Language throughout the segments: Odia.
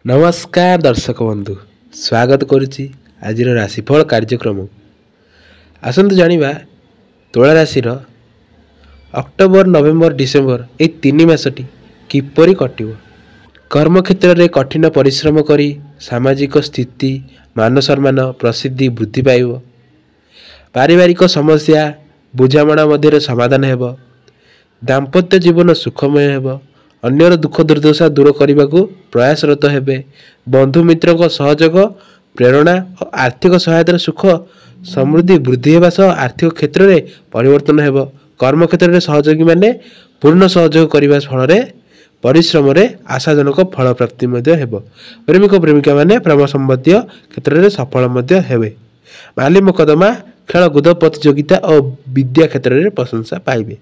ନମସ୍କାର ଦର୍ଶକ ବନ୍ଧୁ, ସ୍ୱାଗତ କରୁଛି ଆଜିର ରାଶିଫଳ କାର୍ଯ୍ୟକ୍ରମକୁ। ଆସନ୍ତୁ ଜାଣିବା ତୁଳା ରାଶିର ଅକ୍ଟୋବର, ନଭେମ୍ବର, ଡିସେମ୍ବର ଏହି 3 ମାସଟି କିପରି କଟିବ। କର୍ମକ୍ଷେତ୍ରରେ କଠିନ ପରିଶ୍ରମ କରି ସାମାଜିକ ସ୍ଥିତି, ମାନ ସମ୍ମାନ, ପ୍ରସିଦ୍ଧି ବୃଦ୍ଧି ପାଇବ। ପାରିବାରିକ ସମସ୍ୟା ବୁଝାମଣା ମଧ୍ୟରେ ସମାଧାନ ହେବ। ଦାମ୍ପତ୍ୟ ଜୀବନ ସୁଖମୟ ହେବ। ଅନ୍ୟର ଦୁଃଖ ଦୁର୍ଦ୍ଦଶା ଦୂର କରିବାକୁ ପ୍ରୟାସରତ ହେବେ। ବନ୍ଧୁ ମିତ୍ରଙ୍କ ସହଯୋଗ, ପ୍ରେରଣା ଓ ଆର୍ଥିକ ସହାୟତାର ସୁଖ ସମୃଦ୍ଧି ବୃଦ୍ଧି ହେବା ସହ ଆର୍ଥିକ କ୍ଷେତ୍ରରେ ପରିବର୍ତ୍ତନ ହେବ। କର୍ମକ୍ଷେତ୍ରରେ ସହଯୋଗୀମାନେ ପୂର୍ଣ୍ଣ ସହଯୋଗ କରିବା ଫଳରେ ପରିଶ୍ରମରେ ଆଶାଜନକ ଫଳ ପ୍ରାପ୍ତି ମଧ୍ୟ ହେବ। ପ୍ରେମିକ ପ୍ରେମିକାମାନେ ପ୍ରେମ ସମ୍ବନ୍ଧୀୟ କ୍ଷେତ୍ରରେ ସଫଳ ମଧ୍ୟ ହେବେ। ମାଲି ମୋକଦ୍ଦମା, ଖେଳକୁଦ ପ୍ରତିଯୋଗିତା ଓ ବିଦ୍ୟା କ୍ଷେତ୍ରରେ ପ୍ରଶଂସା ପାଇବେ।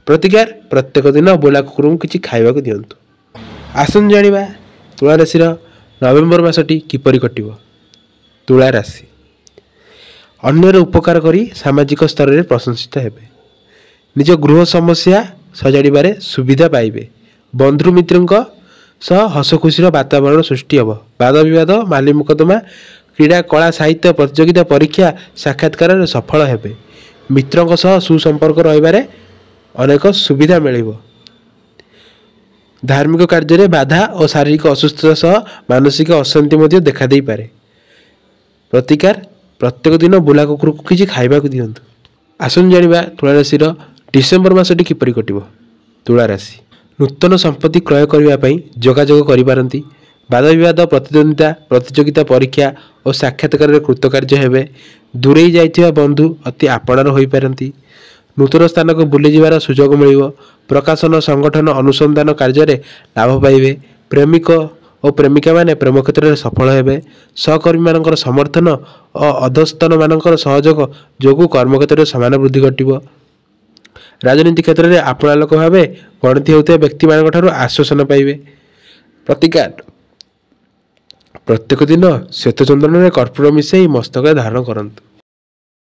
ପ୍ରତିକାର, ପ୍ରତ୍ୟେକ ଦିନ ବୁଲା କୁକୁରଙ୍କୁ କିଛି ଖାଇବାକୁ ଦିଅନ୍ତୁ। ଆସନ୍ତୁ ଜାଣିବା ତୁଳା ରାଶିର ନଭେମ୍ବର ମାସଟି କିପରି କଟିବ। ତୁଳା ରାଶି ଅନ୍ୟର ଉପକାର କରି ସାମାଜିକ ସ୍ତରରେ ପ୍ରଶଂସିତ ହେବେ। ନିଜ ଗୃହ ସମସ୍ୟା ସଜାଡ଼ିବାରେ ସୁବିଧା ପାଇବେ। ବନ୍ଧୁ ମିତ୍ରଙ୍କ ସହ ହସଖୁସିର ବାତାବରଣ ସୃଷ୍ଟି ହେବ। ବାଦ ବିବାଦ, ମାଲି ମୋକଦ୍ଦମା, କ୍ରୀଡ଼ା, କଳା, ସାହିତ୍ୟ ପ୍ରତିଯୋଗିତା, ପରୀକ୍ଷା, ସାକ୍ଷାତକାରରେ ସଫଳ ହେବେ। ମିତ୍ରଙ୍କ ସହ ସୁସମ୍ପର୍କ ରହିବାରେ ଅନେକ ସୁବିଧା ମିଳିବ। ଧାର୍ମିକ କାର୍ଯ୍ୟରେ ବାଧା ଓ ଶାରୀରିକ ଅସୁସ୍ଥତା ସହ ମାନସିକ ଅଶାନ୍ତି ମଧ୍ୟ ଦେଖାଦେଇପାରେ। ପ୍ରତିକାର, ପ୍ରତ୍ୟେକ ଦିନ ବୁଲା କୁକୁରକୁ କିଛି ଖାଇବାକୁ ଦିଅନ୍ତୁ। ଆସନ୍ତୁ ଜାଣିବା ତୁଳା ରାଶିର ଡିସେମ୍ବର ମାସଟି କିପରି କଟିବ। ତୁଳା ରାଶି ନୂତନ ସମ୍ପତ୍ତି କ୍ରୟ କରିବା ପାଇଁ ଯୋଗାଯୋଗ କରିପାରନ୍ତି। ବାଦ ବିବାଦ, ପ୍ରତିଦ୍ୱନ୍ଦିତା, ପ୍ରତିଯୋଗିତା, ପରୀକ୍ଷା ଓ ସାକ୍ଷାତକାରରେ କୃତକାର୍ଯ୍ୟ ହେବେ। ଦୂରେଇ ଯାଇଥିବା ବନ୍ଧୁ ଅତି ଆପଣାର ହୋଇପାରନ୍ତି। ନୂତନ ସ୍ଥାନକୁ ବୁଲିଯିବାର ସୁଯୋଗ ମିଳିବ। ପ୍ରକାଶନ, ସଂଗଠନ, ଅନୁସନ୍ଧାନ କାର୍ଯ୍ୟରେ ଲାଭ ପାଇବେ। ପ୍ରେମିକ ଓ ପ୍ରେମିକାମାନେ ପ୍ରେମ କ୍ଷେତ୍ରରେ ସଫଳ ହେବେ। ସହକର୍ମୀମାନଙ୍କର ସମର୍ଥନ ଓ ଅଧସ୍ତନମାନଙ୍କର ସହଯୋଗ ଯୋଗୁଁ କର୍ମକ୍ଷେତ୍ରରେ ସମାନ ବୃଦ୍ଧି ଘଟିବ। ରାଜନୀତି କ୍ଷେତ୍ରରେ ଆପଣା ଲୋକ ଭାବେ ଗଣତି ହେଉଥିବା ବ୍ୟକ୍ତିମାନଙ୍କ ଠାରୁ ଆଶ୍ୱାସନା ପାଇବେ। ପ୍ରତିକାର, ପ୍ରତ୍ୟେକ ଦିନ ଶ୍ୱେତଚନ୍ଦନରେ କର୍ପୂର ମିଶାଇ ମସ୍ତକରେ ଧାରଣ କରନ୍ତୁ।